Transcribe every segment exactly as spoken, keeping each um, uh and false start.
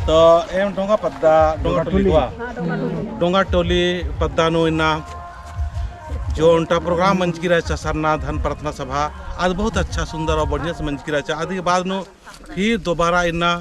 तो एम डोंगा पद्दा, डोंगा टोली, हाँ, डोंगा टोली। डोंगा टोली पद्दा नू इन्ना जो ओन्टा program मंजकी रहचा सरना धन प्रार्थना सभा, आद बहुत अच्छा सुंदर और बढ़िया से मंजकी रहचा। आद के बाद नू फिर दोबारा इन्ना,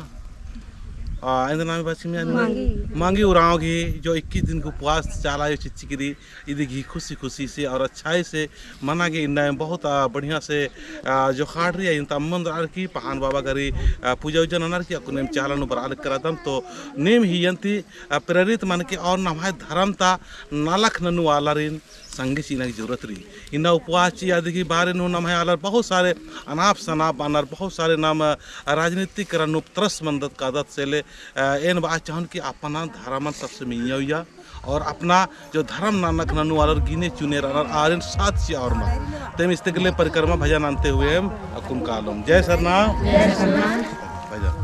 आ, एन्देर नामे बाची में मांगी। मांगी उराँव गही जो इक्कीस दिन के उपवास चाला आयो चिच्चकी रई, इदी गही खुशी खुशी से और अच्छाई से मना गे इन्ना एम बहुत, आ, बढ़िया से, आ, जोख़ाड़ रई, इन्ता अम्म दरार की पहान बाबा गही, आ, पूजा उजा ननर की अक्कुन एम चाला नू बरआ लगदम। तो नीम ही अन्ती, आ, प्रेरित मनके और नम्है धरम ता नलख ननू आलारिन संगे चिअना की जरूरत रई। इन्ना उपवास चिआ दिगही बारे नू नम्है आलर बहुत सारे अनाप सनाप बअनर, बहुत सारे नाम, आ, राजनीतिक करन नू त्रस मन्दत कादत से ले, आ, एन बआ चाहन कि अपना धरमन सबसे मइय्याँ उइया। और अपना जो धरम ननख ननू आलर गिने चुने रअनर आरिन साथ चिआ और मल। तेम इस्ते गले परिक्रमा भजन अन्ते हुए एम अक्कुन कालोम। जय सरना। जय सरना। भजन।